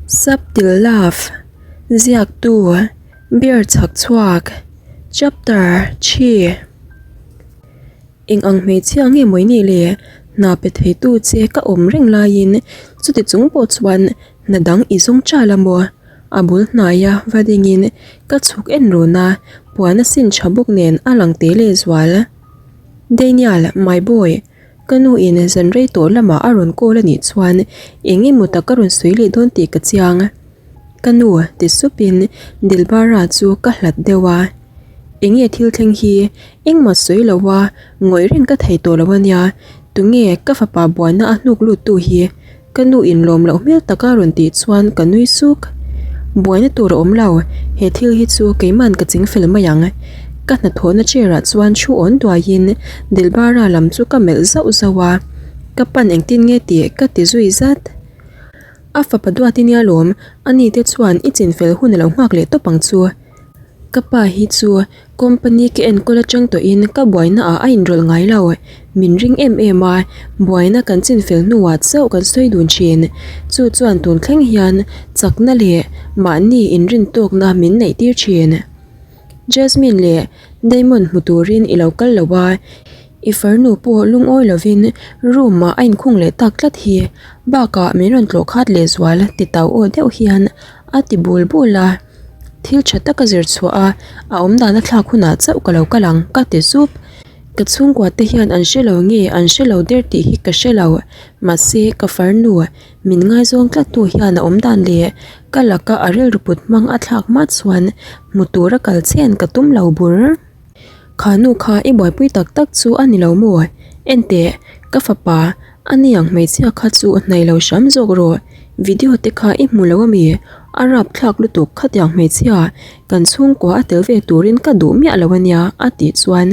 Subtle Love, Ziaktu, Beer chhak chhuak, Chapter, Chhi. Eng ang hmeichhia nge mawi nih le? Hna pe theitu che ka awm reng laiin chuti chung pawh chuan hna dang i zawng chal a maw? A bul hnaia va dingin ka chhuk en run a, puan a sin tha bawk nen a lang te lehzual. Daniel, my boy, Ka nu in zan rei tawh lamah a rawn call a nih chuan eng emaw tak ka rawn sawi leh dawn tih ka chiang. Ka nu ti sup in Dilbara chu ka hlat deuh a. Enge thil thleng hi engmah sawi lo a ngawih reng ka thei tawh lo a nia, tunge ka fapa buaina a hnuk lut tu hi Ka nu in lawm loh hmel taka rawn tih chuan ka nui suk. Buaina tur a awm lo, he thil hi chu keiman ka ching fel mai ang. Ka hnathawhna chair ah chuan thu awn duaiin Dilbara lam chu ka melh zauh zauh a, ka pan engtin nge tih ka ti zui zat. A fapa duat i nia lawm, ani te chuan i chinfel hun a lo nghak leh tawp ang chu. Ka pa hi chu Company ka enkawl atang tawhin ka buaina ah a inrawlh ngai lo. Min ring em em a, buaina kan chinfel hnuah chauh kan sawi dun thin. Chu chuan tun thleng hian chakna leh mahni inrin tawkna min neih tir thin. Jasmine leh Damon hmu turin i lo kal lo a, i farnu pawh lungawi lovin room ah a inkhung leh tak tlat hi. Bakah min rawn tlawh khat lehzual ti tau aw deuh hian a ti bul bul a. Thil tha taka zir chhuah a, a awm dan a thlak hunah chauh ka lo kal ang ka ti sup. Ka chhungkua te hian an hre lo nge an hre lo der tih hi ka hre lo. Mahse ka farnu min ngaizawng tlat tu hian a awm dan leh ka laka a rilru put hmang a thlak hma chuan hmu tura kal chhen ka tum lo bur. Kha nu kha i buaipui tak tak chu a ni lo maw? Enteh, ka fapa, a ni ang hmeichhia kha chu hnaih lo hram zawk rawh. Video te kha i hmu lo ami? A rapthlak lutuk khatiang hmeichhia kan chhungkua a tel ve turin ka duh miah lo ania a tih chuan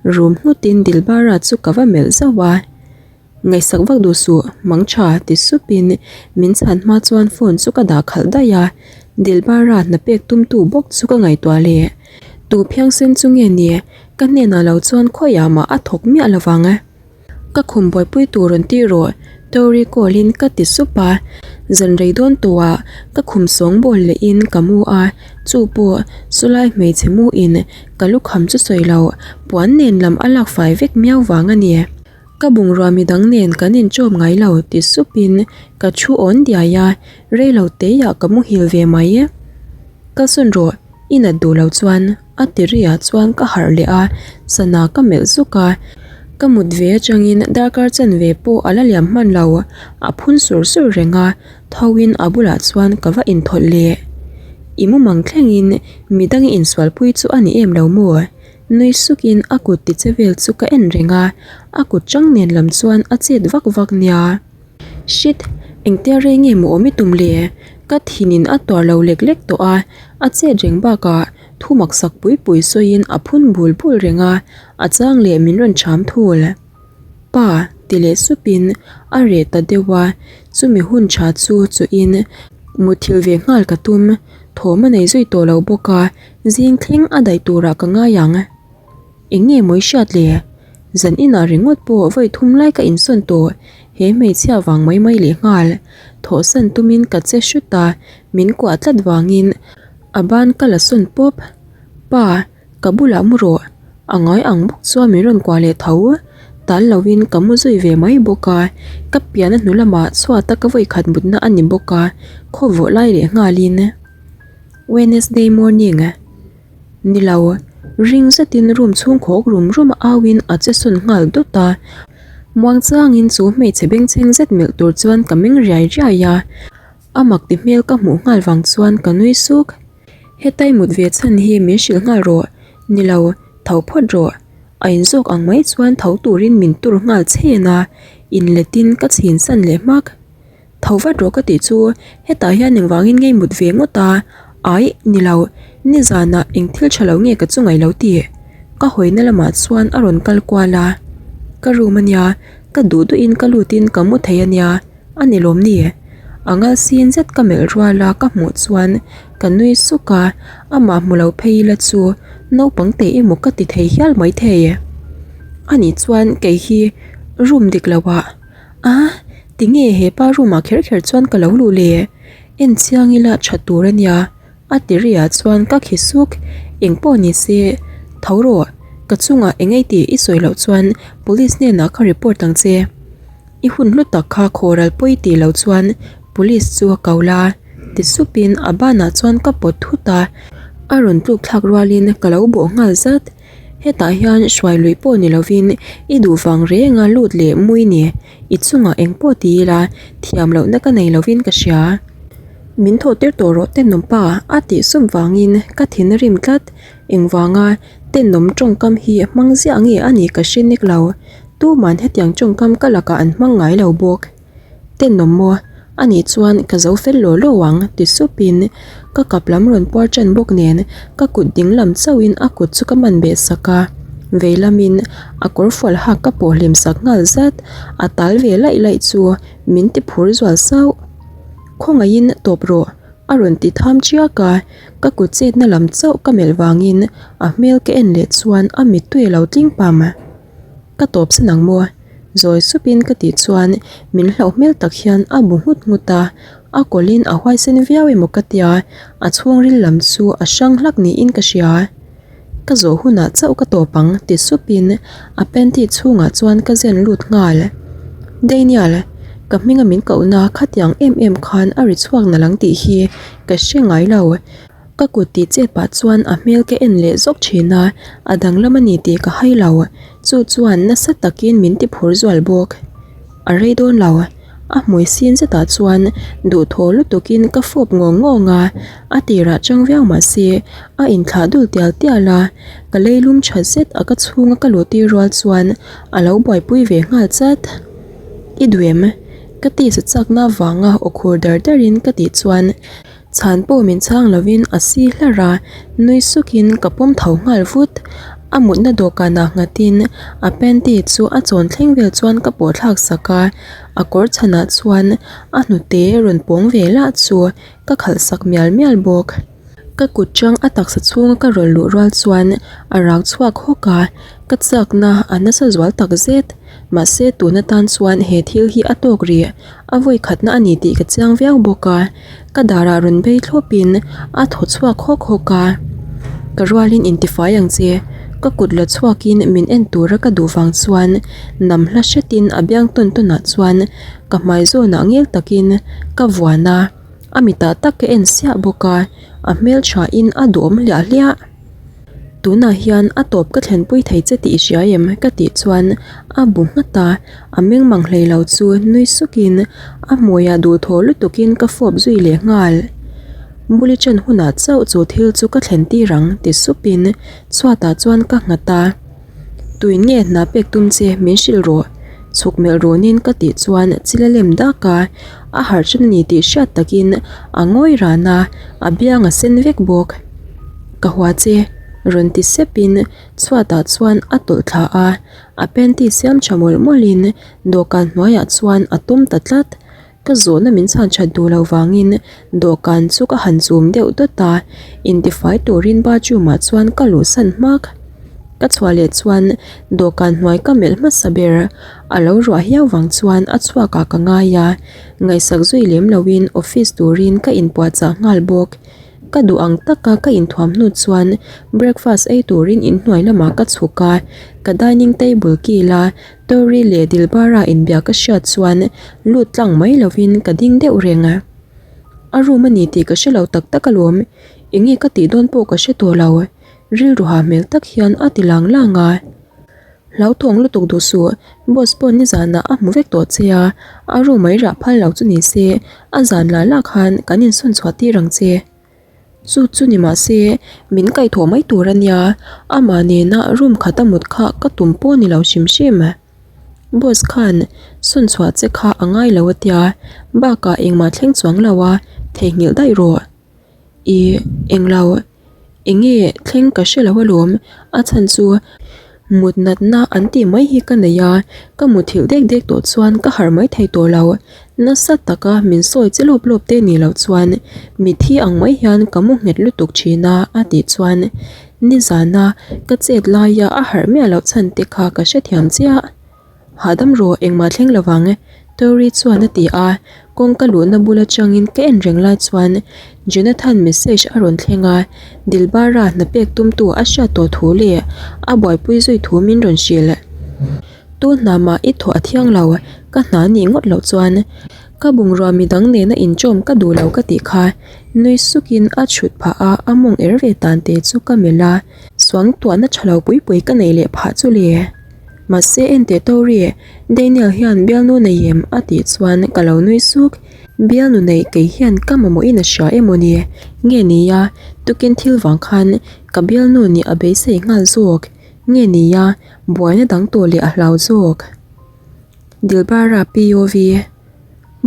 rum nghutin Dilbara chu ka va melh zauh a. Ngaihsak vak duh suh, mang tha ti supin min chhan hma chuan phone chu ka dah khalh daih a, Dilbara hna pek tumtu bawk chu ka ngaihtuah leh. Tu phiangsen chu nge ni, ka hnenah lo chuan khawiah mah a thawk miah lo vang. Ka khum buaipui tur rawn ti rawh, Tori call in ka ti sup a, zan rei dawn tawhah ka khum sawng bawl lehin ka mu a, chu pawh chulai hmeichhe mu in ka lukham chu sawi lo, puan nen lam a lak fai vek miau vang a ni. Ka bungrua midang nen kan inchawm ngai lo ti supin ka thu awn diai a, rei lo teiah ka muhil ve mai. Kalsawn rawh, i nat duh lo chuan a ti riah chuan ka harh leh a, sana ka melh zuk a. Ka mut ve atangin darkar chanve pawh a la liam hman lo, a phun sur sur reng a, thoin a bulah chuan ka va inthawlh leh. I mumang thlengin midang i insualpui chu a ni em lo maw? Nui sukin a kut ti che vel chu ka en reng a, a kut chang nen lam chuan a chet vak vak nia. Shit! Engtia rei nge maw awm i tum le? Ka thinin a tuar lo lek lek tawh a, a chet reng bakah thu maksak pui pui sawiin a phun bul bul reng a, a chang leh min rawn cham thul. Pa! ti leh supin a reh ta deuh a, chumi hun tha chu chuhin muthilh ve nghal ka tum, thawm a nei zui tawh lo bawk a, Zing thleng a daih turah ka ngai ang. Eng nge mawi hriat le? Zan inah ringawt pawh vawi thum lai ka insawn tawh, he hmeichhia vang mai mai leh nghal. Thawhsan tumin ka che hrut a, min kuah tlat vangin a ban ka la sawn pawp. Pa, ka bulah mu rawh. A ngai ang bawk chuan min rawn kuah leh tho. Tal lovin ka mu zui ve mai bawk a, ka pian a hnu lamah chhuata ka vawi khat mutna a ni bawk a, khawvawh lai leh nghalin. Wednesday morning ni lo ring zetin room chhung khawk rum rum a au in a che sawn nghal dawt a muang changin chu hmeichhe bengchheng zet melh tur chuan ka meng riai riai a a mak ti hmel ka hmuh nghal vang chuan ka nui suk hetai mut ve chhan hi min hrilh nghal rawh ni lo tho phawt rawh a in zawk ang mai chuan tho turin min tur nghal chhen a inlet in ka chhin san leh hmak. Tho vat rawh ka tih chu hetah hian engvangin ngei mut ve ngawt a, aih ni lo, nizanah eng thil tha lo nge ka chu ngaih lo tih ka hawina lamah chuan a rawn kal kual a, ka room ania ka duh duhin ka lutin ka mu thei ania a ni lawm ni? A ngal sin zet ka melh rual a ka hmuh chuan ka nui suk a, amah hmu lo phei ila chu naupang teh emaw ka ti thei hial maithei. Anih chuan kei hi room dik lo ah. A, tinge hepa room ah kher kher chuan ka lo luh le? En chiang ila tha tur a nia, a ti ri ah chuan ka khi suk. Eng pawh ni se, tho rawh, ka chungah eng ei tih i sawi loh chuan police hnenah ka report ang che. I hun hlu tak kha khawral pawi tih loh chuan police chu a ko la, ti supin a banah chuan ka pawt thut a, a rawn tluk thlak rualin ka lo bawh nghal zat. Hetah hian hruai luih pawh ni lovin i duh vang renga lut leh mui ni, i chungah eng pawh ti ila thiam lohna ka nei lovin ka hria. Min thawh tir tawh rawh tenawm pa a tih sup vangin ka thin a rim tlat. Engvanga tenawm tawngkam hi hmang ziah nge a nih ka hre nek lo. Tuman hetiang tawngkam ka lakah an hmang ngai lo bawk. Tenawm maw? Anih chuan ka zo fel law law ang ti supin ka kap lam rawn puar ṭan bawk nen ka kut ding lam chauhin a kut chu ka man beh sak a, vei lamin a kawr fual hak ka pawh hlim sak nghal zat, a tal ve laih laih chu min ti phur zual sauh. Khawngaihin tawp rawh a rawn ti tham chiak a, ka kut chetna lam chauh ka melh vangin a hmel ka en leh chuan a mittui a lo tling pam. Ka tawp san ang maw? Zawi supin ka tih chuan min hlauh hmel tak hian a bu nghut nghut a, a kawlhin a huaisen viau emaw ka tia, a chhungril lam chu a hrang hlak niin ka hria. Ka zawh hunah chauh ka tawp ang ti supin a panty chhungah chuan ka zen lut nghal. Daniel, ka hminga min kohna khatiang em em khan a ri chhuak nalh ang tih hi ka hre ngai lo. Ka kut tih chet pah chuan a hmel ka en leh zawk thin a, a danglam a ni tih ka hai lo. Chu chuan nasa takin min ti phur zual bawk. A rei dawn lo. A hmui sin zetah chuan duhthaw lutukin ka fawp ngawng ngawng a, a tirah chang viau mah se a inthlah dul tial tial a, ka leilum tha zet a ka chhunga ka luh tir rual chuan a lo buaipui ve nghal chat. I duh em? Ka tisa chakna avanga aw khur dar darin ka tih chuan Chhan pawh min chhang lovin a si hlar a, nui sukin ka pawm tho nghal vut. A mutna dawhkanah nghatin a panty chu a chawn thleng vel chuan ka pawh thlak sak a, a kawr chhanah chuan a hnute rawn pawng ve lah chu ka khalh sak mial mial bawk. Ka kut chang a taksa chhunga ka rawn luh rual chuan a rak chhuak hawk a, ka chakna a nasa zual tak zet. Mahse tun atan chuan he thil hi a tawk rih, a vawi khatna a ni tih ka chiang viau bawk a, ka darah rawn bei thlawpin a thaw chhuak hawk hawk a. Ka rualin intifai ang che, ka kut la chhuakin min en tura ka duh vang chuan nam hla hretin a biang tawn tawnah chuan ka hmai zawnah ngel takin ka vuan a, a mitah tak ka en siah bawk a, a hmelthain a duhawm hliah hliah. Tunah hian a tawp ka thlenpui thei che tih i hria em? Ka tih chuan a bu nghat a, a meng mang hlei lo chu nui sukin a hmuiah duhthawh lutukin ka fawp zui leh nghal. Buli chen hunah chauh chu thil chu ka thlen tir ang ti supin chhuatah chuan ka nghat a. Tuin nge hna pek tum che min hrilh rawh? Chhuk melh rawnin ka tih chuan chil a lem dak a, a harh ṭan a ni tih hriat takin a ngawi ran a, a biang a sen vek bawk. Ka hua che, rawn ti sepin chhuatah chuan a tawlh thla a, a panty siam tha mawlh mawlhin dawhkan hnuaiah chuan a tum ta tlat. Ka zawhna min chhan that duh loh vangin dawhkan chu ka han chum deuh dawt a, intifai turin bathroom ah chuan ka luhsan hmak. Ka chhuah leh chuan dawhkan hnuai ka melh hmasa ber, a lo ruah hiau vang chuan a chhuak ah ka ngai a, ngaihsak zui lem loin office turin ka inpuahchah nghal bawk. Ka duh ang taka ka inthuam hnu chuan breakfast ei turin inhnuai lamah ka chhuk a, ka dining table kila Tori leh Dilbara inbia ka hriat chuan lut tlang mai lovin ka ding deuh reng a. A room a ni tih ka hre lo tak tak alawm, enge ka tih dawn pawh ka hre tawh lo, rilru ha hmel tak hian a ti lang lang a. Hlauthawng lutuk duh suh, boss pawh nizanah a hmu vek tawh che a, a room a i rah phal lo chu ni se, a zan lah lah khan kan insawn chhuah tir ang che. Chu chu ni mah se, min kaihthawh mai tur a nia, amah nena room khat a mut kha ka tum pawh ni lo hrim hrim. Boss khan sawn chhuah che kha a ngai lo a tia, bakah engmah thleng chuang lo a, theihnghilh daih rawh. Ih, englo. Eng nge thleng ka hre lo alawm, a chhan chu mut natna an tih mai hi ka nei a, ka muthilh dek dek tawh chuan ka harh mai thei tawh lo, nasa taka min sawi che lawp lawp te nih loh chuan mitthi ang mai hian ka mu nghet lutuk thin a a tih chuan nizana ka chet laia a harh miah loh chhan te kha ka hrethiam chiah. Hahdam rawh engmah thleng lovang. Tori chuan a ti a, kawngka luhna bul atangin ka en reng lai chuan Jonathan message a rawn thleng a, Dilbara hna pek tumtu a hriat tawh thu leh a buaipui zui thu min rawn hrilh. Tu hna mah i thawh a thiang lo, ka hna nih ngawt loh chuan ka bungrua midang nena inchawm ka duh lo ka tih kha nui sukin a chhut phah a, a mawng er ve tan te chu ka melh a, suangtuahna tha lo pui pui ka neih leh phah chu le. Mahse enteh Tori, Daniel hian bialnu nei em? a tih chuan ka lo nui suk. Bialnu neih kei hian ka mamawhin a hria emaw ni? Nge nia, tukin thil vang khan ka bialnu nih a beisei nghal zawk. Nge nia, buaina dang tawh leh a hlau zawk. Dilbara POV,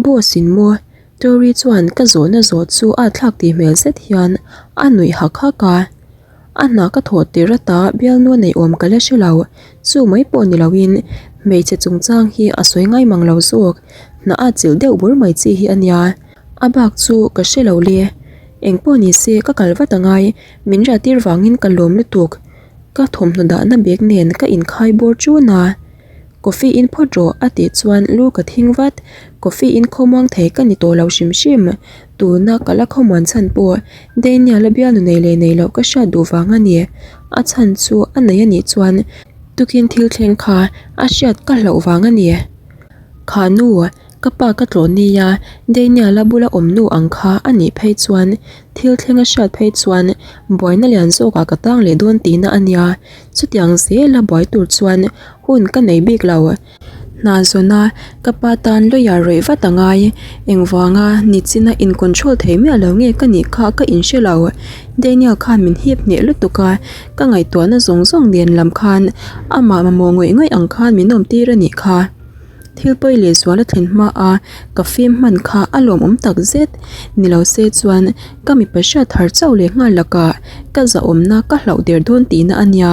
Boss in maw? Tori chuan ka zawhna zawh chu a thlak tih hmel zet hian a nuih hak hak a. A hna ka thawh tir ata bialnu a neih awm ka la hre lo, chu mai pawh ni loin hmeichhe chungchang hi a sawi ngai mang lo zawk, hna a chilh deuh bur mai chi hi a nia. A bak chu ka hre lo le. Engpawh ni se ka kal vat angai, min riahtir vangin ka lawm lutuk. Ka thawmhnaw dahna bag nen ka inkhai bawr ṭun a. Coffee in phawt rawh a tih chuan lu ka thing vat. Coffee in khawmuang thei ka ni tawh lo hrim hrim. Tuna ka la khawmuan chhan pawh Daniel-a bialnu nei leh nei loh ka hriat duh vang a ni. A chhan chu a nei a nih chuan tukin thil thleng kha a hriat ka hlauh vang a ni. Kha nu, ka pa ka tlawh nia Daniel-a bula awm nu ang kha a nih phei chuan thil thleng a hriat phei chuan buaina lian zawkah ka tang leh dawn tihna a nia. Chutiang zela buai tur chuan hun ka nei bik lo. Hna zawna ka pa tan lawyer rawih vat a ngai. Engvanga nichina in control thei miah lo nge ka nih kha ka inhre lo. Daniel khan min hip hneh lutuk a, ka ngaihtuahna zawng zawng nen lam khan amah mamawh ngawih ngawih ang khan min awm tir a nih kha. Thil pawi leh zual a thlen hma a, ka fim hman kha a lawmawm tak zet. Ni lo se chuan ka mipa hriat thar chauh leh nghal lakah ka zahawmna ka hlauh der dawn tihna a nia.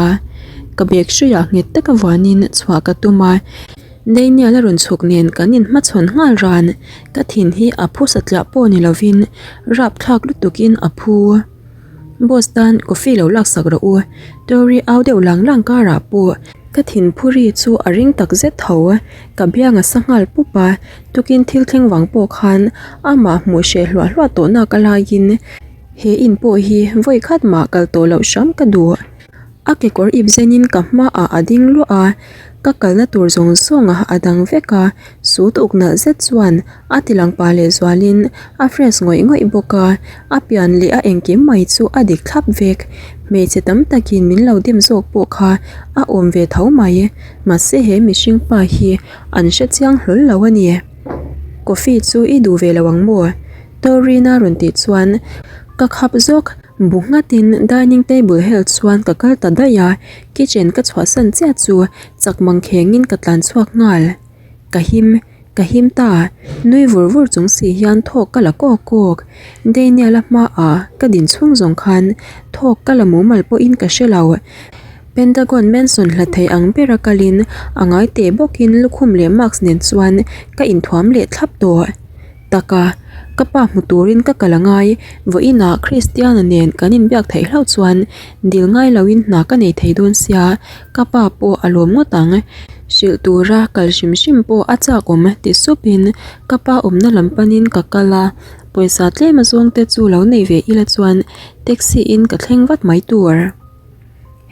Ka bag hruiah nghet taka vuanin chhuah ka tum a, Daniel a rawn chhuk nen kan inhmachhawn nghal ran. Ka thin hi a phu satliah pawh ni lovin rapthlak lutukin a phu. Boss tan coffee lo laksak rawh u, Tori au deuh lang lang karah pawh ka thinphuri chu a ring tak zet tho. Ka biang a sa nghal pup a, tukin thil thleng vang pawh khan amah hmuh hreh hluah hluah tawh nak a laiin he in pawh hi vawi khat mah kal tawh loh hram ka duh. A kekawr ip zenin ka hmaah a ding luah a, ka kalna tur zawng zawng a dang vek a, sut uk nalh zet chuan a ti lang pah leh zualin a fresh ngawih ngawih bawk a, a pian leh a engkim mai chu a dik thlap vek. Hmeichhe tam takin min lo dem zawk pawh kha a awm ve tho mai, mahse he mihring pa hi an hre chiang hlawl lo a ni. Coffee chu i duh ve lo ang maw? Torina rawn tih chuan ka khap zawk. Bu nghatin dining table hel chuan ka kal ta daih a, kitchen ka chhuahsan chiah chu chak mang khengin ka tlan chhuak nghal. Ka him, ka him ta, nui vur vur chung si hian thawk ka la kawk kawk. Daniel-a hmaah ka din chhung zawng khan thawk ka la mumal pawhin ka hre lo. Pentagon Mansion hla thei ang bera kalin a ngai teh bawkin lukhum leh mask nen chuan ka inthuam leh thlap tawh. Tak a, ka pa hmu turin ka kal a ngai, vawiinah Christiana nen kan inbiak theih hlauh chuan dil ngai loin hna ka nei thei dawn sia, ka pa pawh a lawm ngawt ang. Hrilh tura kal hrim hrim pawh a chak awm ti supin ka pa awmna lam panin ka kal a, pawisa tlem a zawng te chu lo nei ve ila chuan taxi in ka thleng vat mai tur.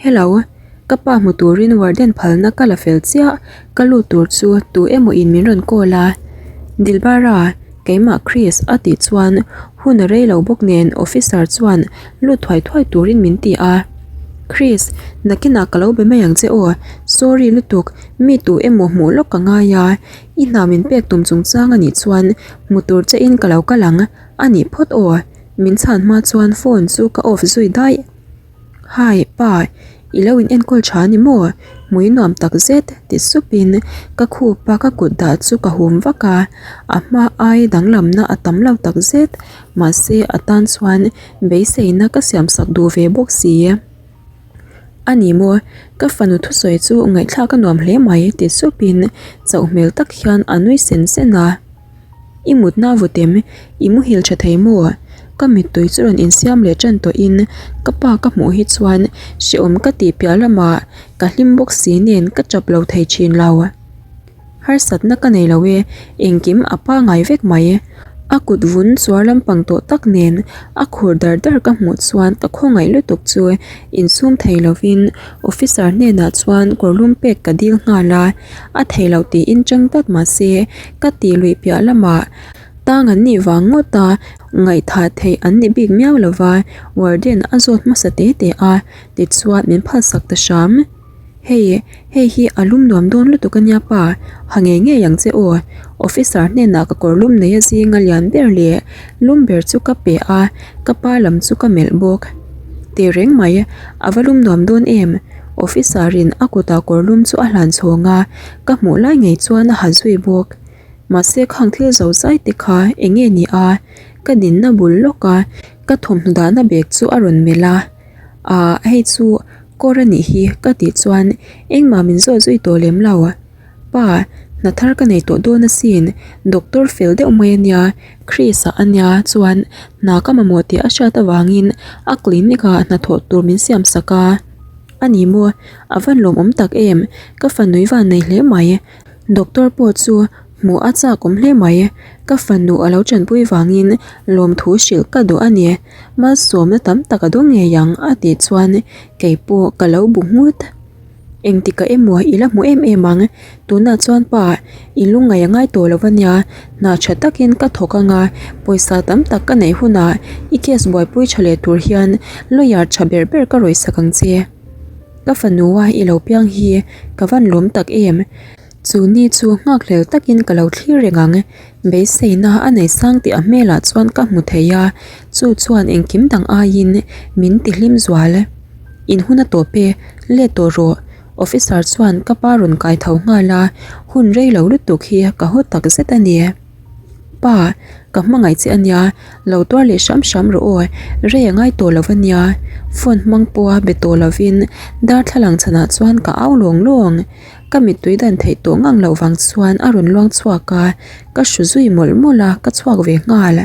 Hello, ka pa hmu turin warden phalna ka la fel chiah, ka lut tur chu tu emaw in min rawn call a, Dilbara, keimah Chris a tih chuan hun a rei lo bawk nen officer chuan lut thuai thuai turin min ti a, Chris, nakinah ka lo be mai ang che aw, sorry lutuk, mi tu emaw hmuh lawk ka ngai a, i hna min pek tum chungchang a nih chuan hmu tur che in ka lo kal ang a nih phawt aw, min chhan hma chuan phone chu ka off zui daih. Hi pa, i lo in enkawl tha ni maw? Hmui nuam tak zet ti supin ka khupa ka kut dah chu ka hum vak a, a hma ai danglamna a tam lo tak zet, mahse a tan chuan beiseina ka siam sak duh ve bawk si. A ni maw, ka fanu thusawi chu ngaihthlak a nuam hle mai ti supin chauh hmel tak hian a nui sen sen a. I mutna vutem, i muhil tha thei maw? Ka mittui chu rawn insiam leh tan tawhin ka pa ka hmuh hi chuan hrehawm ka tih piah lamah ka hlim bawk si nen ka tap lo thei thin lo. Harsatna ka nei lo e, engkim a pangai vek mai. A kut vun chuar lampang tawh tak nen a khur dar dar ka hmuh chuan ka khawngaih lutuk chu insum thei lovin officer hnenah chuan kawrlum pek ka dil nghal a, a thei lo tiin chang tlat mahse ka tih luih piah lamah tang an nih vang ngawt a, ngaihthah theih an ni bik miau lova warden a zawt hmasa te te a, tichuan min phalsak ta hram. Hei, hei hi a lum nuam dawn lutuk a nia pa, ha ngei ngei ang che aw. Officer hnenah ka kawr lum nei a zinga lian ber leh lum ber chu ka pe a, ka pa lam chu ka melh bawk. Teh reng mai, a va lum nuam dawn em? Officer in a kutah kawr lum chu a hlan chhawng a, ka hmuh lai ngei chuan a ha zui bawk. Mahse khang thil zo zai te kha eng nge ni a? Ka dinna bul lawk a, ka thawmhnaw dahna bag chu a rawn melh a. Ahh hei chu kawr a nih hi ka tih chuan engmah min zawt zui tawh lem lo. Pa, hna thar ka nei tawh dawn asin, doctor fel deuh mai a nia, Chris ah a nia chuan hna ka mamawh tih a hriat avangin a clinic ah hnathawh tur min siam sak a. A ni maw, a van lawmawm tak em, ka fanui van nei hle mai. Doctor pawh chu hmuh a chak awm hle mai, ka fanu a lo tanpui vangin lawmthu hrilh ka duh a ni, malsawmna tam tak a dawng ngei ang a tih chuan kei pawh ka lo bu nghut. Engtikah emaw i la hmu em em ang, tunah chuan pa i lungngaih a ngai tawh lo a nia, hna tha takin ka thawk ang a, pawisa tam tak ka neih hunah i case buaipui tha leh tur hian lawyer tha ber ber ka rawihsak ang che. Ka fanua i lo piang hi ka van lawm tak em? Chu ni chu nghakhlel takin ka lo thlir reng ang. Beiseina a nei sang tih a hmelah chuan ka hmu thei a, chu chuan engkim dang aiin min ti hlim zual. In hun a tawp e, let tawh rawh. Officer chuan ka pa rawn kai tho nghal a, hun rei lo lutuk hi ka haw tak zet a ni. Pa, ka hmangaih che a nia, lo tuar leh hram hram rawh aw, rei a ngai tawh lo a nia, phone hmang pawha be tawh lovin darthlalang chhanah chuan ka au lawng lawng. Ka mittui dan theih tawh ngang loh vang chuan a rawn luang chhuak a, ka hru zui mawlh mawlh a, ka chhuak ve nghal.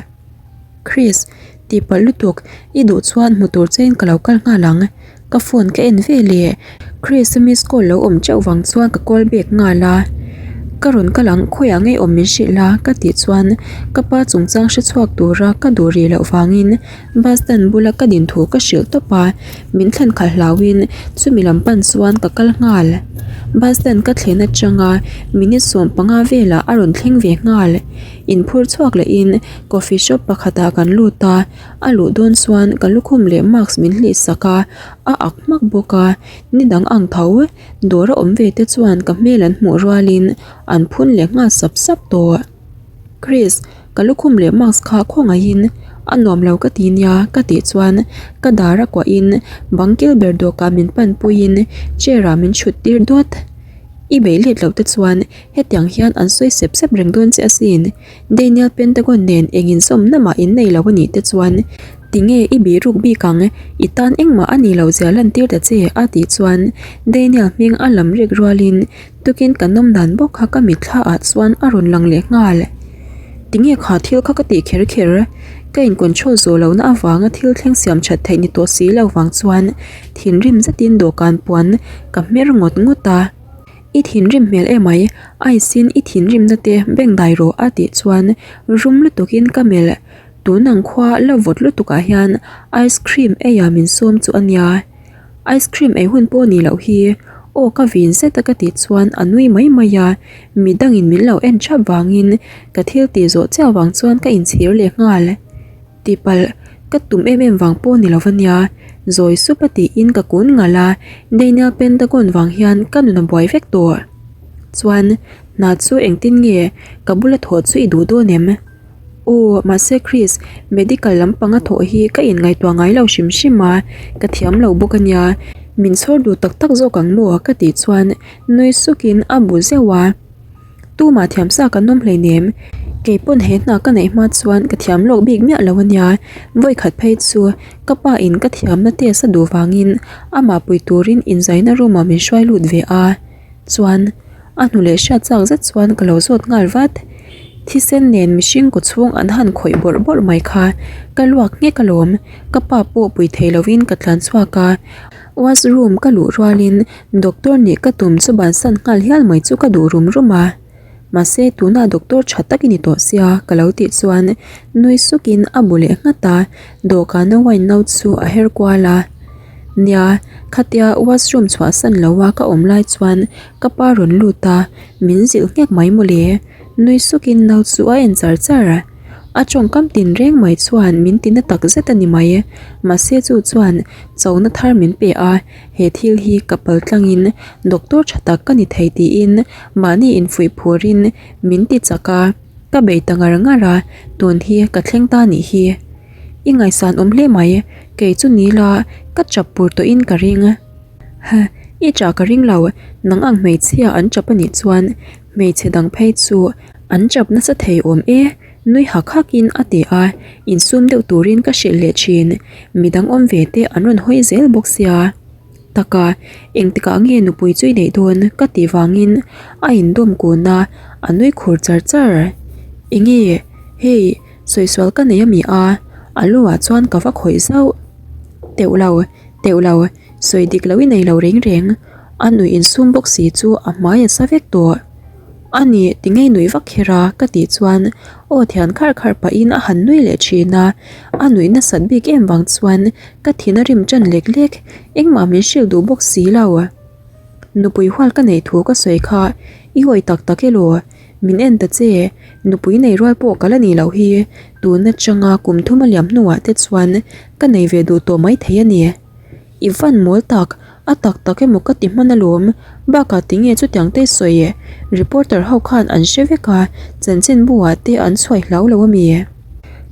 Chris, tihpalh lutuk, i duh chuan hmu tur chein ka lo kal nghal ang. Ka phone ka en ve leh Chris a miss call lo awm teuh vang chuan ka call back nghal a, ka rawn kal ang khawiah ngei awm min hrilh a ka tih chuan ka pa chungchang hre chhuak tura ka duh rih loh vangin bus stand bula ka din thu ka hrilh tawp a, min thlen khalh hlauhin chumi lam pan chuan ka kal nghal. Bus stand ka thlen atanga minute 15 velah a rawn thleng ve nghal, inphur chhuak lehin coffee shop pakhatah kan lut a. A luh dawn chuan ka lukhum leh mask min hlih sak a, a ak hmak bawk a, ni dang ang tho dawr a awm ve te chuan ka hmel an hmuh rualin an phun leh nghal sap sap tawh. Chris, ka lukhum leh mask kha khawngaihin a nuam lo ka ti nia ka tih chuan ka dar a kuahin bang kil ber dawkah min pan puiin chair ah min thut tir dawt. I beih let loh te chuan hetiang hian an sawi sep sep reng dawn che asin. Daniel Pentagon nen eng inzawmna mah in nei lo a nih te chuan tinge i bihruk bik ang, i tan engmah a nih loh zia lantir ta che a tih chuan Daniel hming a lam rek rualin tukin ka nawm dan bawk kha ka mitthla ah chuan a rawn lang leh nghal. Tinge kha thil kha ka tih kher kher? Ka in control zawh lohna avanga thil thleng siam that theih ni tawh si lo vang chuan thinrim zetin dawhkan puan ka hmer ngawt ngawt a. I thinrim hmel emai, ice in i thinrimna te beng dai rawh a tih chuan rum lutukin ka melh. Tun ang khua la vawt lutukah hian ice cream eiah min sawm chu a nia. Ice cream ei hun pawh ni loh hi aw ka vin zet a ka tih chuan a nui mai mai a, midangin min lo en thap vangin ka thil tih zawh chiah vang chuan ka inchhir leh nghal. Tihpalh, ka tum em em vang pawh ni lo va nia, zawi sup a tiin ka kun ngalh a, Daniel Pentagon vang hian ka nun a buai vek tawh. Chuan, hna chu engtin nge ka bula thawh chu i duh dawn em? Aw, mahse Chris, medical lampanga thawh hi ka inngaihtuah ngai lo hrim hrim a, ka thiam lo bawk a nia, min chhawr duh tak tak zawk ang maw? ka tih chuan nui sukin a bu zeuh a. Tumah thiam sa kan awm hleinem. Kei pawn he hna ka neih hma chuan ka thiam lawk bik miah lo a nia. Vawikhat phei chu ka pa in ka thiamna test a duh vangin amah pui turin inzaina room ah min hruai lut ve a. Chuan a hnu leh hriat chak zet chuan ka lo zawt nghal vat. Thisen nen mihring kaw chhung an han khawih bawrh bawrh mai kha ka luak nghek alawm. Ka pa pawh pui thei lovin ka tlan chhuak a. Washroom ka luh rualin doctor nih ka tum chu bansan nghal hial mai chu ka duh rum rum a. Mahse tunah doctor tha tak i ni tawh sia ka lo tih chuan nui sukin a bu leh nghat a, dawhkana wine no chu a her kual a. Nia, khatia washroom chhuahsan loa ka awm lai chuan ka pa rawn lut a, min zilh nghek mai mawle. Nui sukin no chu a en char char. A tawngkam tin reng mai chuan min ti na tak zet a ni mai. Mahse chu chuan chona thar min pe a, he thil hi ka pal tlangin doctor tha tak ka ni thei tiin mahni infuih phurin min ti chak a, ka bei ta ngar ngar a, tun hi ka thleng ta nih hi. I ngaihsan awm hle mai, kei chu ni la ka chap pur tawhin ka ring. Ha, i chah ka ring lo, nang ang hmeichhia an chap a nih chuan hmeichhe dang phei chu an chap nasa thei awm e, nui hak hak in a ti a, insum deuh turin ka hrilh leh thin, midang awm ve te an rawn hawi zel bawk sia. Taka, engtikah nge nupui chu i neih dawn ka tih vangin a indawm kun a, a nui khur char char. Enge, hei, sawisual ka nei ami a? A lu ah chuan ka va khawih zauh. Teuh lo, teuh lo, sawi dik lo i nei lo reng reng. A nuih insum bawk si chu a hmai a sa vek tawh. A nih, ti ngei nuih vak kher a ka tih chuan aw thian kharh kharh pahin a han nui leh thin a, a nuih nasat bik em vang chuan ka thin a rim ṭan lek lek, engmah min hrilh duh bawk si lo. Nupui hual ka neih thu ka sawi kha i hawi tak tak elaw? Min en ta che, nupui nei rual pawh ka la nih loh hi, tun atanga kum thum a liam hnuah te chuan ka nei ve duh tawh maithei a ni. I van mawl tak, a tak tak emaw ka ti hman alawm, bakah tinge chutiang te sawi e, reporter ho khan an hre vek a, chanchin bu ah te an chhuai hlau lo ami?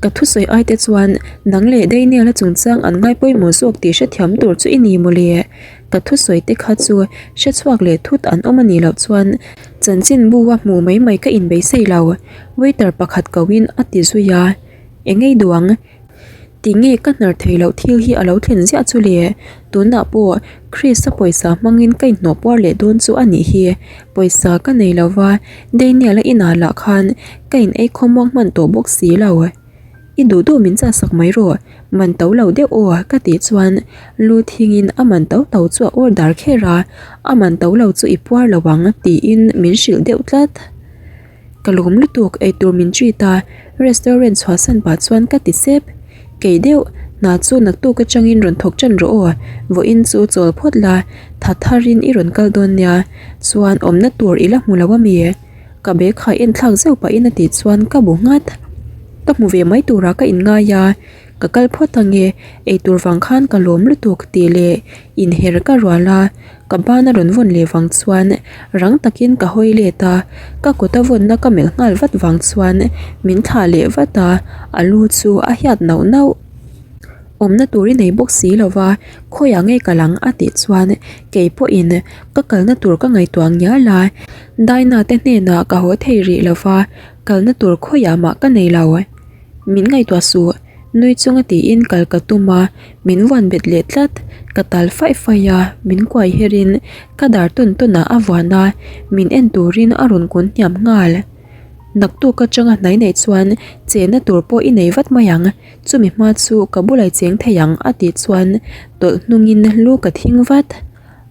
Ka thusawi ai te chuan nang leh Daniel a chungchang an ngai pawimawh zawk tih hrethiam tur chu i ni mawle, ka thusawi te kha chu hrechhuak leh thut an awm anih loh chuan chanchin bu a hmuh mai mai ka inbeisei lo, waiter pakhat ko in a ti zui a, engei duang. Tinge ka hnar thei loh thil hi a lo thlen ziah chu le? Tunah pawh Chris-a pawisa hmangin ka inhnawh puar leh dawn chu a nih hi. Pawisa ka nei lo va, Daniel-a inah lah khan ka in ei khawmuang hman tawh bawk si lo. I duh duh min chahsak mai rawh, man to lo deuh aw ka tih chuan lu thingin a man to to chu a order kher a, a man to lo chu i puar lo ang tiin min hrilh deuh tlat. Ka lawm lutuk eitur min treat a, restaurant chhuahsan pah chuan ka ti sep. Kei deuh, hna chu naktuk atangin rawn thawk tan rawh aw, vawiin chu chawl phawt la, tha tharin i rawn kal dawn nia, chuan awmna tur i la hmu lo ami? Ka bag khai en thlak zeuh pahin a tih chuan ka bu nghat. Ka hmu ve mai turah ka inngai a, Ka kal phawt ange, eitur vang khan ka lawm lutuk tih leh inher ka rual a, ka ban a rawn vawn leh vang chuan rang takin ka hawi let a, ka kut a vawnna ka melh nghal vat vang chuan min thlah leh vat a, a lu chu a hiat nauh nauh. Awmna tur i nei bawk si lo va, khawiah nge ka lang a tih chuan kei pawhin ka kalna tur ka ngaihtuah ngial a, Daina te hnenah ka haw thei rih lo va, kalna tur khawiah mah ka nei lo. Min ngaihtuah suh, nui chunga tiin kal ka tum a, min vuan bet leh tlat. Ka tal faih faih a, min kuai herin ka dar tawn tawn ah a vuan a, min en turin a rawn kun hniam nghal. Naktuk atanga hnai neih chuan chenna tur pawh i nei vat mai ang, chumi hma chu ka bulai cheng thei ang a tih chuan tawlh hnungin lu ka thing vat.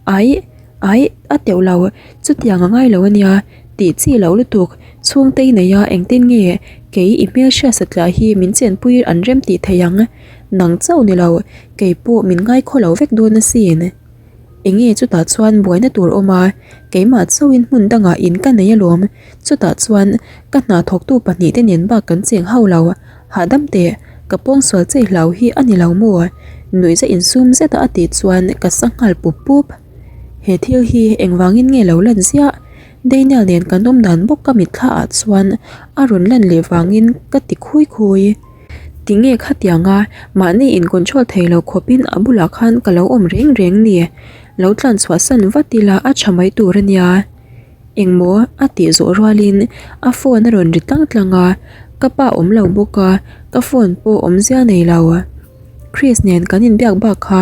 Aih, aih, a teuh lo, chutiang a ngai lo a nia, tih chi loh lutuk, chhungte i nei a engtin nge kei i hmelhriat satliah hi min chenpui an rem tih thei ang, nang chauh ni lo, kei pawh min ngai khaw lo vek dawn asin. Enge chutah chuan buaina tur awm a, keimah chauhin hmun dangah in ka nei alawm, chutah chuan ka hna thawktu pahnihte nen bak kan cheng hauh lo. Hahdam teh, ka pawngsual chei hlau hi a ni lo maw? Nuihza insum zeta a tih chuan ka sa nghal pup pup. He thil hi engvangin nge lo lan ziah? Daniel nen kan awm dan bawk ka mitthla ah chuan a rawn lan leh vangin ka ti khui khui. Tinge khatianga mahni in control thei lo khawpin a bulah khan ka lo awm reng reng ni? Lo tlan chhuahsan vat ila a tha mai tur a nia. Engmaw a tih zawh rualin a phone a rawn ri tlang tlang a, ka pa awm lo bawk a, ka phone pawh awmzia nei lo. Chris nen kan inbiak bak kha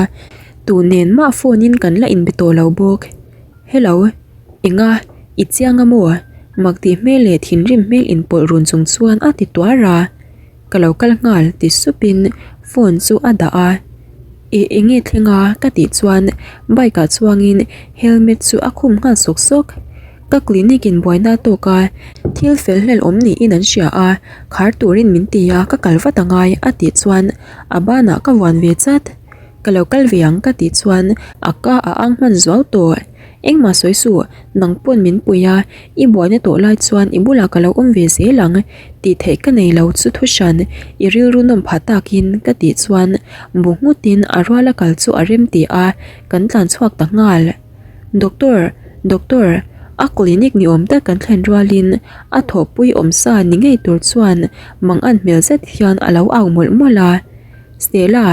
tu nen mah phone in kan la inbe tawh lo bawk. Hello, enga i chiang a maw? Mak tih hmel leh thinrim hmel inpawlh run chung chuan a ti tuar a. Ka lo kal nghal ti supin phone chu a dah a, I enge thleng a ka tih chuan bike ah chuangin helmet chu a khum nghal sawk sawk. Ka clinic in buaina a tawk a, Thil fel hlel awm niin an hria a, khar turin min ti a, ka kal vat angai a tih chuan a banah ka vuan ve chat. Ka lo kal ve ang ka tih chuan a ka a ang hman zuau tawh. Engmah sawi suh, nang pawn min pui a, i buaina tawh lai chuan i bulah ka lo awm ve zel ang tih theih ka nei lo chu thu hran i rilru nawm phah takin ka tih chuan bu nghutin a ruala kal chu a rem ti a, kan tlan chhuak ta nghal. Doctor, doctor, a clinic ni awm tak kan thlen rualin a thawhpui awm sa ni ngei tur chuan mangan hmel zet hian a lo au mawlh mawlh a. Stella,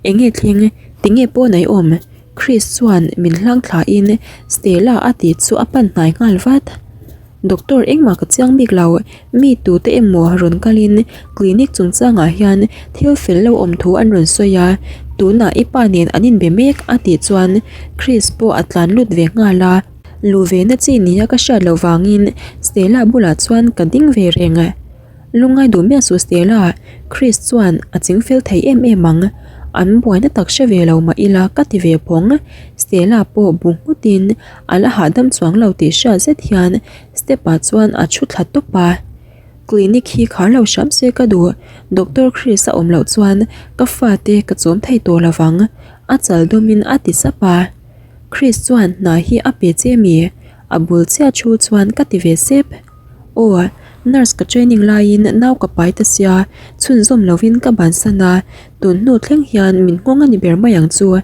enge thleng, tinge pawn a i awm? Chris chuan min hlang thlain Stella a tih chu a pan hnai nghal vat. Doctor engmah ka chiang bik lo, mi tute emaw rawn kalin clinic chungchangah hian thil fel lo awm thu an rawn sawi a, tunah i pa nen an inbe mek a tih chuan Chris pawh a tlan lut ve nghal a, luh ve na chi nia ka hriat loh vangin Stella bulah chuan ka ding ve reng. Lungngai duh miah suh Stella, Chris chuan a ching fel thei em em ang, an buaina tak hre ve lo mah ila ka ti ve phawng, Stella pawh bu nghutin A la hahdam chuang lo tih hriat zet hian step ah chuan a thu thla tawp a. Clinic hi khar lo hram se ka duh, Doctor Chris a awm loh chuan ka fate ka chawm thei tawh lo vang, a chal dawmin a ti sap a. Chris chuan hna hi a pe che mi? A bul chiah thu chuan ka ti ve sep. Aw, nurse ka training laiin nau ka pai ta sia, chhunzawm lovin ka bansan a, tun hnu thleng hian min nghawng a ni ber mai ang chu.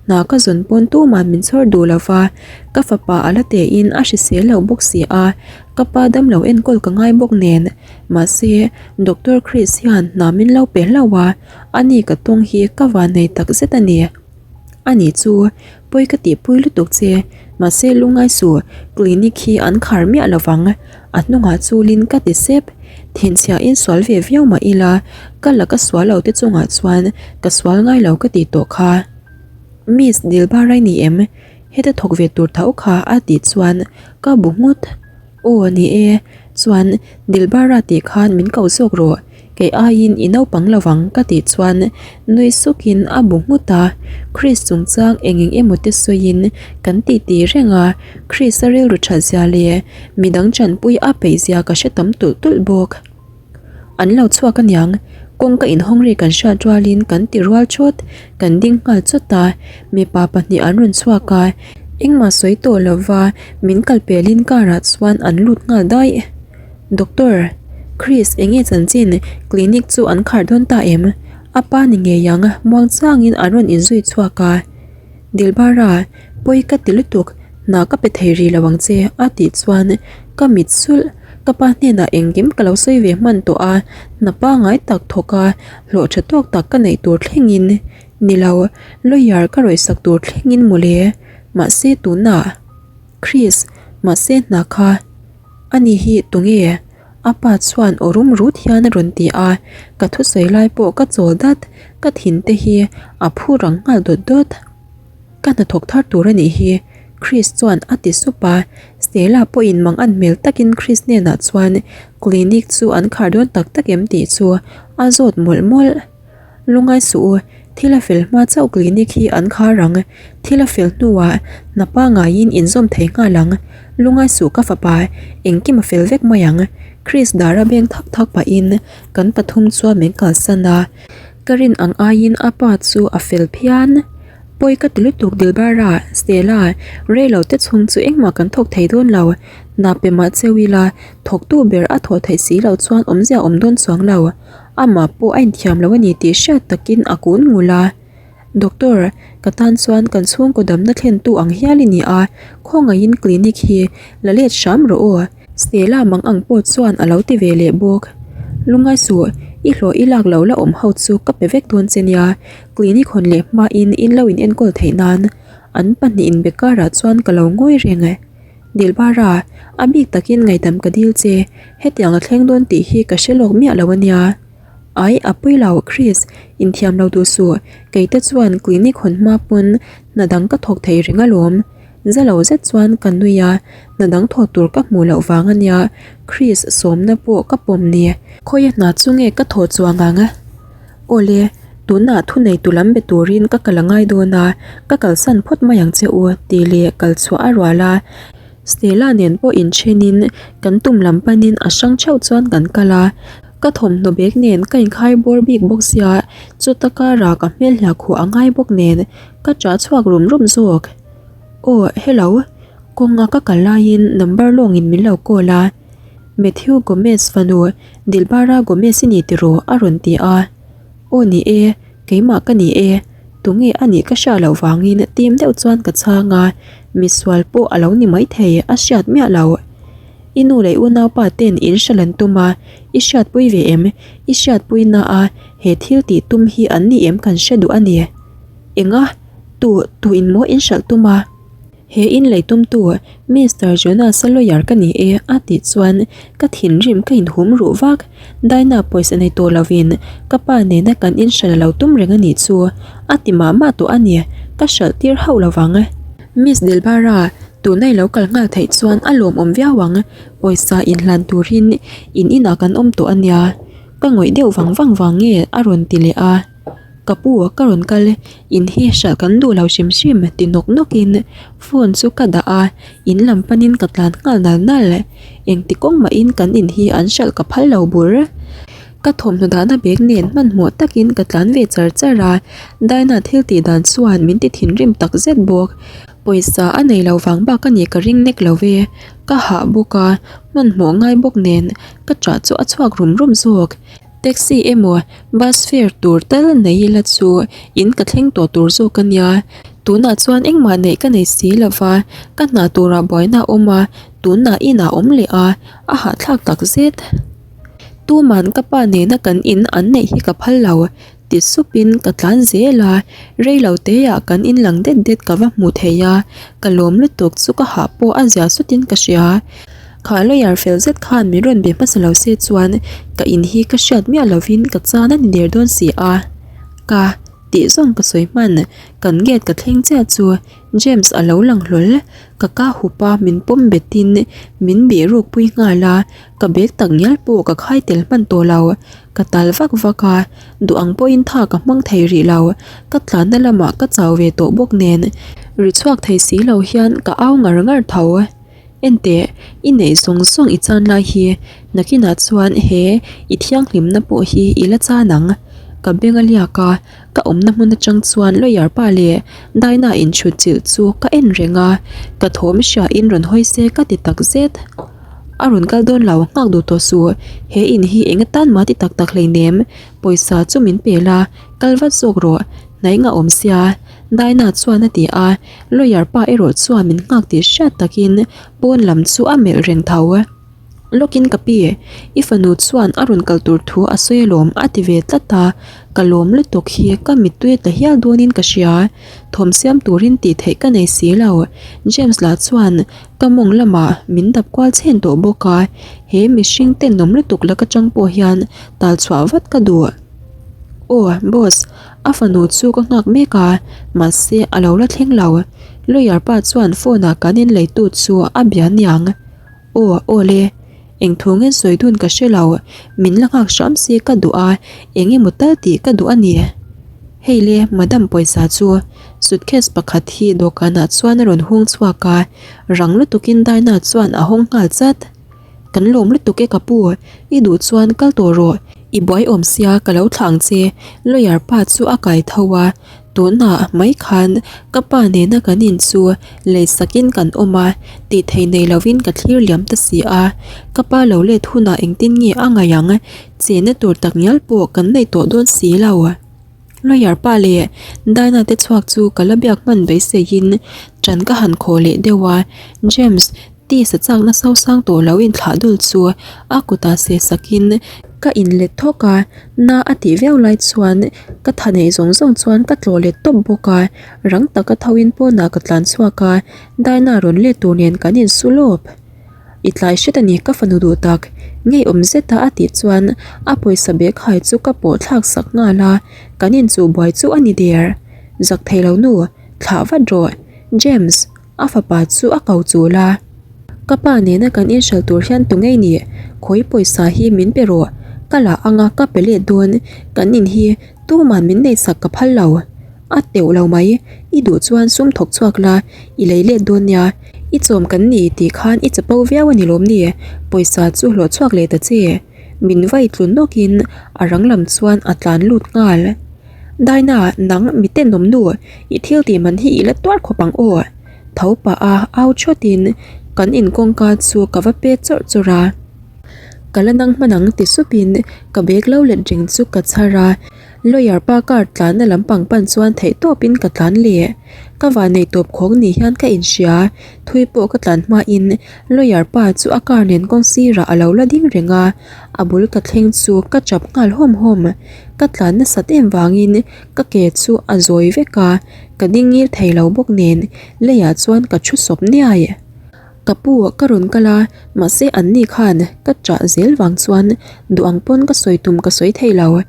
Hna ka zawn pawn tumah min chhawr duh lo va, ka fapa a la tein a hrisel lo bawk si a, ka pa damlo enkawl ka ngai bawk nen. Mahse, Doctor Chris hian hna min lo pe hlauh a, ani ka tawng hi ka vannei tak zet a ni. Ani chu pawi ka tihpui lutuk che, mahse lungngai suh, clinic hi an khar miah lo vang, a hnungah chulin ka ti sep. Thinchhiahin sual ve viau mah ila, ka laka sual lo te chungah chuan ka sual ngai lo ka tih tawh kha. Miss Dilbarai ni em? Heta thawk ve tur tho kha a tih chuan ka bu nghut. Aw ni e, chuan Dilbara tih khan min ko zawk rawh, kei aiin i naupang lo ang ka tih chuan nui sukin a bu nghut a. Chris chungchang eng eng emaw te sawiin kan titi reng a, Chris a rilru that zia leh midang chanpui a peih zia ka hre tam tulh tulh bawk. An lo chhuak aniang, kawngka inhawng ri kan hriat rualin kan ti rual thawt, kan ding nghal chawt a, mipa pahnih an rawn chhuak a, engmah sawi tawh lova min kal pelin car ah chuan an lut nghal daih. Doctor, Chris enge chanchin clinic chu an khar dawn ta em? A pa ni ngei ang, muang changin an rawn inzui chhuak a. Dilbara, pawi ka ti lutuk, hna ka pe thei rih lo ang che a tih chuan ka mit sulh. Ka pa hnenah engkim ka lo sawi ve hman tawh a, hna pangngai tak thawk a, hlawh tha tawk tak ka neih tur thlengin ni lo, lawyer ka rawihsak tur thlengin mawle. Mahse tunah Chris, mahse hna kha ani hi tunge? A pa chuan aw rum rut hian a rawn ti a, ka thusawi lai pawh ka chawl dat, ka thin te hi a phu rang nghal dawt dawt. Ka hnathawk thar tur a nih hi, Chris chuan a ti sup a, Stella pawhin mang an hmel takin Chris hnenah chuan clinic chu an khar dawn tak tak em tih chu a zawt mawlh mawlh. Lungngai suh u, thil a fel hma chauh clinic hi an khar ang, thil a fel hnuah hna pangaiin inzawm thei nghal ang, lungngai suh ka fapa, engkim a fel vek mai ang, Chris dara beng thak thak pahin kan pathum chuan min kalsan a, ka rin ang aiin a pa chu a fel phian. Pawi ka ti lutuk Dilbara, Stella, rei lo te chhung chu engmah kan thawk thei dawn lo, hna pe mah cheu ila, thawktu ber a thawh theih si loh chuan awmzia awm dawn chuang lo. Amah pawh a inthiam lo a ni tih hriat takin a kun ngul a. Doctor, ka tan chuan kan chhungkaw damna thlentu ang hial i ni a, khawngaihin clinic hi la let hram rawh aw. Stella mang ang pawh chuan a lo ti ve leh bawk. Lungngai suh, i hlawh i lak lo la awm ho chu ka pe vek dawn che nia, clinic hawn leh hmain in lo in enkawl theih nan an pahnih inbe karah chuan ka lo ngawi reng e. Dilbara, a bik takin ngaihdam ka dil che, hetiang a thleng dawn tih hi ka hre lawk miah lo a nia. Ai, a pui lo, Chris, inthiam lo duh suh, kei te chuan clinic hawn hma pawn hna dang ka thawk thei reng alawm. Za lo zet chuan ka nui a, hna dang thawh tur ka hmuh loh vang a nia, Chris sawmna pawh ka pawm ni. Khawia hna chu nge ka thawh chuang ang? Awle, tunah thuneitu lam be turin ka kal a ngai dawn a, ka kalsan phawt mai ang che u, tih leh kal chhuah a rual a. Stella nen pawh inthenin kan tum lam panin a hrang theuh chuan kan kal a, ka thawmhnaw bag nen ka inkhai bawr bik bawk sia chuta karah ka hmel hliah khuh a ngai bawk nen ka ṭah chhuak rum rum zawk. Aw hello, kawnga ka kal laiin number lawngin min lo call a, Matthew Gomez fanu Dilbara Gomez i ni tiraw a rawn ti a, aw ni e. Keimah ka ni e, tunge a nih ka hriat loh vangin tim deuh chuan ka chhang a, misual pawh a lo ni maithei a hriat miah lo. I nu leh unaupa ten in hrilh an tum a, i hriatpui ve em? I hriatpui na a he thil tih tum hi an ni em kan hre duh a ni. Enga? Tu, tu in maw in hralh tum a? He in lei tumtu Mister Jonas-a lawyer ka ni e a tih chuan ka thinrim ka inhum ruh vak. Dinah pawisa nei tawh lovin ka pa nena kan in hralh a lo tum reng a nih chu a ti mah mah tawh a ni, ka hralh tir hauh lo vang. Miss Dilbara, tuna i lo kal nghal theih chuan a lawmawm viau ang, pawisa inhlan turin in inah kan awm tawh a nia. Ka ngawih deuh vang vang vang nge a rawn ti leh a. Ka pu ka rawn kal in hi hralh kan duh lo hrim hrim ti nawk nawk in phone chu ka dah a in lam pan in ka tlan nghal nal nal engti kawng mah in kan in hi an hralh ka phal lo bur ka thawmhnaw dahna bag nen hmanhmawh tak in ka tlan ve char char a Dinah thil tih dan chuan min ti thinrim tak zet bawk pawisa a nei lo vang bak a nih ka ring nek lo ve ka hah bawk a hmanhmawh ngai bawk nen ka ṭah chu a chhuak rum rum zawk. Taxi emaw bus fare tur tal nei ila chu in ka thleng tawh tur zawk a nia. Tunah chuan engmah neih ka nei si lo va, ka hna turah buaina a awm a, tunah inah a awm leh a, a hahthlak tak zet. Tuman ka pa nena kan in an neih hi ka phal lo ti supin ka tlan zel a, rei lo teah kan in lang det det ka va hmu thei a, ka lawm lutuk chu ka hah pawh a zia sutin ka hria. Kha lawyer fel zet khan min rawn be hmasa lo se chuan ka in hi ka hriat miah lovin ka chan a ni der dawn si a. Ka tih zawng ka sawi hman, kan gate ka thleng chiah chu James a lo lang hlawl, ka ka hup a min pawm betin min bih ruk pui nghal a, ka bag tak ngial pawh ka khai tel hman tawh lo, ka tal vak vak a, duh ang pawhin tha ka hmang thei rih lo, ka tlanna lamah ka chau ve tawh bawk nen ri chhuak thei si lo hian ka au ngar ngar tho. Enteh, i neih zawng zawng i chan lai hi nakinah chuan he i thianghlimna pawh hi i la chan ang. Ka beng a liak a, ka awmna hmun atang chuan lawyer pa leh Dinah inchhut chilh chu ka en reng a, ka thawm hriain rawn hawi se ka ti tak zet. A rawn kal dawn lo, nghak duh tawh suh, he in hi eng atan mah ti tak tak hleinem, pawisa chu min pe la, kal vat zawk rawh, hnaih nga awm sia, Dinah chuan a ti a. Lawyer pa erawh chuan min nghak tih hriat takin pawn lam chu a melh reng tho. Lawkin ka pi, i fanu chuan a rawn kal tur thu a sawi alawm a ti ve tlat a, ka lawm lutuk hi ka mittui a tla hial dawnin ka hria. Thawm siam turin tih theih ka nei si lo. James lah chuan ka mawng lamah min dap kual chhen tawh bawk a, he mihring tenawm lutuk laka tang pawh hian tal chhuah vat ka duh. Aw, boss, A fanu chu ka nghak mek a, mahse a lo la thleng lo. Lawyer pa chuan phone ah kan in leitu chu a bia niang. Aw, aw le. Eng thu nge sawi dun ka hre lo, min la nghak hram se ka duh a, eng emaw tal tih ka duh a ni. Hei le, madam pawisa chu suitcase pakhat hi dawhkanah chuan a rawn hung chhuak a, rang lutukin Dinah chuan a hawng nghal chat. Kan lawm lutuk e ka pu, i duh chuan kal tawh rawh, i buai awm sia ka lo thlah ang che, lawyer pa chu a kai tho a, tunah mai khan ka pa nena kan in chu lei sakin kan awm a, tih theih nei lovin ka thlir liam ta si a, ka pa lo let hunah engtin nge a ngaih ang, chenna tur tak ngial pawh kan nei tawh dawn si lo. Lawyer pa leh Dinah te chhuak chu ka la biak hman beiseiin ṭan ka han khawh leh deuh a, James tisa chakna sosang tawh lo inthlah dul chu a kutah seh sakin ka inlet thawk a, na a tih viau lai chuan ka tha neih zawng zawng chuan ka tlawh let tawp bawk a, rang taka thoin pawnah ka tlan chhuak a, Dinah rawn let tur nen kan insu lawp. I tlai hret a ni ka fanu duh tak, ngeiawm zeta a tih chuan a pawisa bag hai chu ka pawh thlak sak nghal a, kan inchuh buai chu a ni der. Zak thei lo nu, thlah vat rawh, James, a fapa chu a ko chul a. Ka pa nena kan inhralh tur hian tu ngei ni, khawi pawisa hi min pe rawh, ka lah anga ka pe let dawn, kan in hi tuman min neihsak ka phal lo. A teuh lo mai, i duh chuan sum thawk chhuak la, i lei let dawn nia. I chawm kan ni tih khan i chapo viau a ni lawm ni? Pawisa chu hlawh chhuak leh ta che. Min vai tlu nawkin a rang lam chuan a tlan lut nghal. Daina, nang mi tenawm nu, i thil tih man hi i la tuar khawp ang aw. Tho pah a au thawtin kan in kawngka chu ka va pet chawrh chawrh a. Ka la nang hman ang ti supin ka bag lo let reng chu ka chhar a. Lawyer pa car tlanna lampang pan chuan theih tawpin ka tlan leh. Ka van nei tawp khawng ni hian ka inhria. Thui pawh ka tlan hmain lawyer pa chu a car nen kawng sirah a lo la ding reng a, a bul ka thleng chu ka chap nghal hawm hawm. Ka tlan nasat em vangin ka ke chu a zawi vek a, ka ding ngil thei lo bawk nen leiah chuan ka thu sawp niai. Ka pu ka rawn kal a, mahse an ni khan ka chah zel vang chuan duh ang pawn ka sawi tum ka sawi thei lo.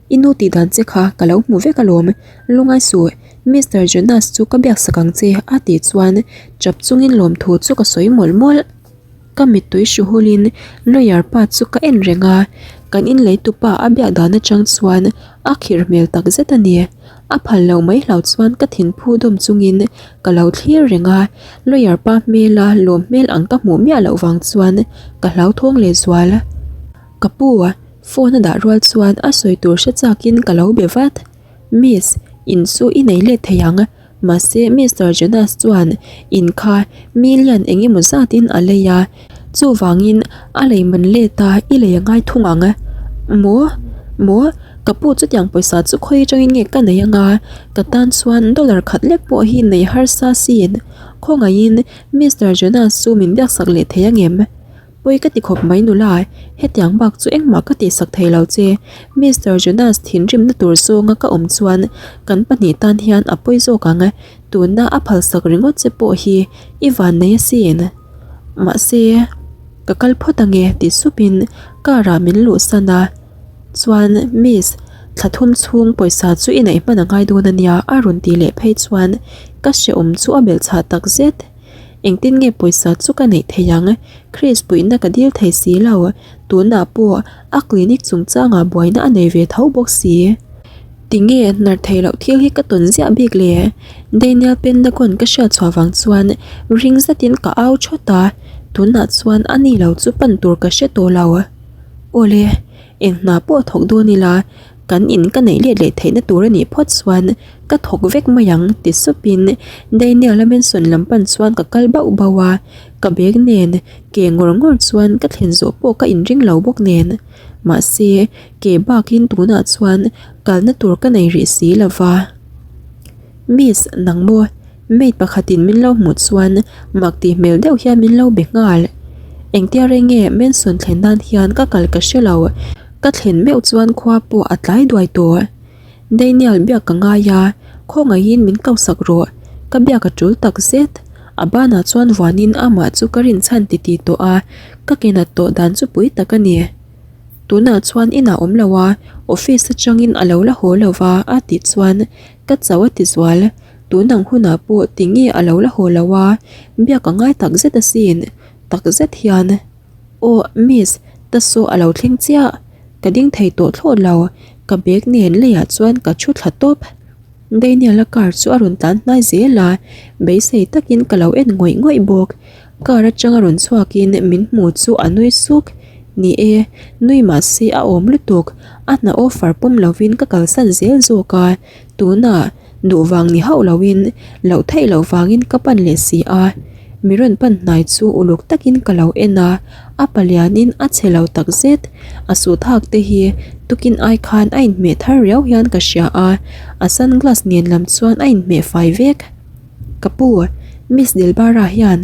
I nu tih dan che kha ka lo hmu vek alawm, lungai suh, Mister Jonas chu ka biak sak ang che a tih chuan chap chungin lawmthu chu ka sawi mawlh mawlh. Ka mittui hru hulin lawyer pa chu ka en reng a, kan inlei tupa a biak dan atang chuan a khirh hmel tak zet a ni. A phal lo mai hlau chuan ka thinphu dawm chungin ka lo thlir reng a, lawyer pa hmela lawm hmel ang ka hmuh miah loh vang chuan ka hlauthawng leh zual. Ka pu, phone a dah rual chuan a sawi tur hre chakin ka lo be vat. Miss, in chu i nei let thei ang. Mahse Mister Jonas chuan in kha million eng emaw zatin a lei a, chuvangin a lei man let a i lei a ngai thung ang. Maw? Maw? Ka pu chutiang pawisa chu khawi atangin nge ka nei anga? Ka tan chuan dollar khat lek pawh hi nei harsa sin. Khawngaihin Mister Jonas chu min biaksak leh thei angem? Pawi ka ti khawp mai nula, hetiang bak chu engmah ka tihsak thei lo che. Mister Jonas thinrimna tur zawnga ka awm chuan kan pahnih tan hian a pawi zawk ang, tuna a phalsak ringawt che pawh hi i vannei asin. Mahse, ka kal phawt ange ti supin car ah min luhsan a, chuan Miss, thla thum chhung pawisa chu i neih hman a ngai dawn ania a rawn tih leh phei chuan ka hrehawm chu a melh chhah takzet. Engtin nge pawisa chu ka neih theih ang? Chris puihna ka dil thei si lo, tunah pawh a clinic chungchangah buaina a nei ve tho bawk si. Tinge hnar theih loh thil hi ka tawn ziah bik le? Daniel Pendagon ka hriat chhuah vang chuan ring zetin ka au thawt a, tunah chuan a ni lo chu pan tur ka hre tawh lo. Awle, eng hna pawh thawk dawn ila, Kan in ka neih let leh theihna tur a nih phawt chuan ka thawk vek mai ang ti supin Daniel-a Mansion lam pan chuan ka kal bauh bauh a, ka bag nen ke ngawr ngawr chuan ka thlen zawh pawh ka inring lo bawk nen. Mahse, ke bakin tunah chuan kalna tur ka nei rih si lo va. Miss, nang maw? Maid pakhatin min lo hmuh chuan mak tih hmel deuh hian min lo be nghal. Engtia rei nge Mansion thlen nan hian ka kal ka hre lo. Ka thlen meuh chuan khua pawh a tlai duai tawh. Daniel biak ka ngai a, khawngaihin min kosak rawh. Ka biak a tul tak zet. A banah chuan vuanin amah chu ka rinchhan titi tawh a, ka ke nat tawh dan chu pui tak a ni. Tunah chuan inah awm lo a, office atangin a lo la haw lo va a tih chuan ka chau a ti zual. Tunang hunah pawh tinge a lo la haw lo a, biak a ngai tak zet asin, tak zet hian. Aw miss, ta saw a lo thleng chiah. Ka ding thei tawh thlawt lo, ka bag nen leiah chuan ka thu thla tawp. Daniel-a car chu a rawn tlan hnai zel a, beisei takin ka lo en ngawih ngawih bawk. Car atanga rawn chhuakin min hmu chu a nui suk. Ni e, nui mahse a awm lutuk, a hna offer pawm lovin ka kalsan zel zawk a, tunah Duh vang ni hauh loin, loh theih loh vangin ka pan leh si a. Mi rawn pan hnai chu uluk takin ka lo en a, a palianin a chhe lo tak zet. A suit hak te hi tukin ai khan a inhmeh thar riau hian ka hria a, a sunglass nen lam chuan a inhmeh fai vek. Ka pu, Miss Dilbara hian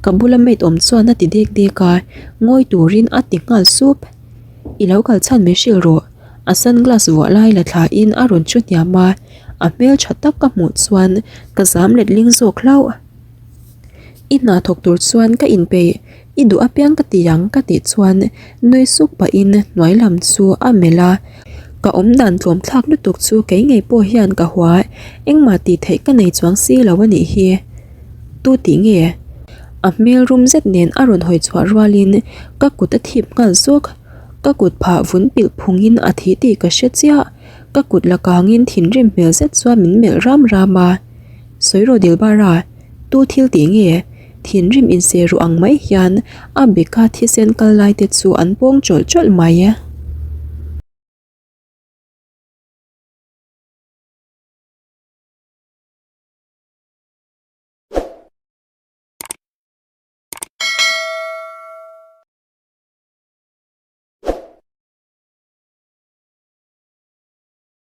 ka bula maid awm chuan a ti dek dek a, ngawi turin a ti nghal sup. I lo kal chhan min hrilh rawh. A sunglass vuah lai la thla in a rawn thu hniam a, a hmel tha tak ka hmuh chuan ka zam let ling zawk hlauh. I hna thawk tur chuan ka inpeih, i duh apiang ka ti ang ka tih chuan nui suk pahin hnuai lam chu a melh a, ka awm dan tlawm thlak lutuk chu kei ngei pawh hian ka hua, engmah tih theih ka nei chuang si lo a nih hi. Tu tih nge? A hmel rum zet nen a rawn hawi chhuah rualin ka kut a thip nghal zawk. Ka kut phah vun pilh phungin a thi tih ka hre chiah. Ka kut la kangin thinrim hmel zet chuan min melh ram ram a. Sawi rawh Dilbara, tu thil tih nge? Thinrim inseh ruh ang mai hian a beka thisen kal lai te chu an pawng chawlh chawlh mai.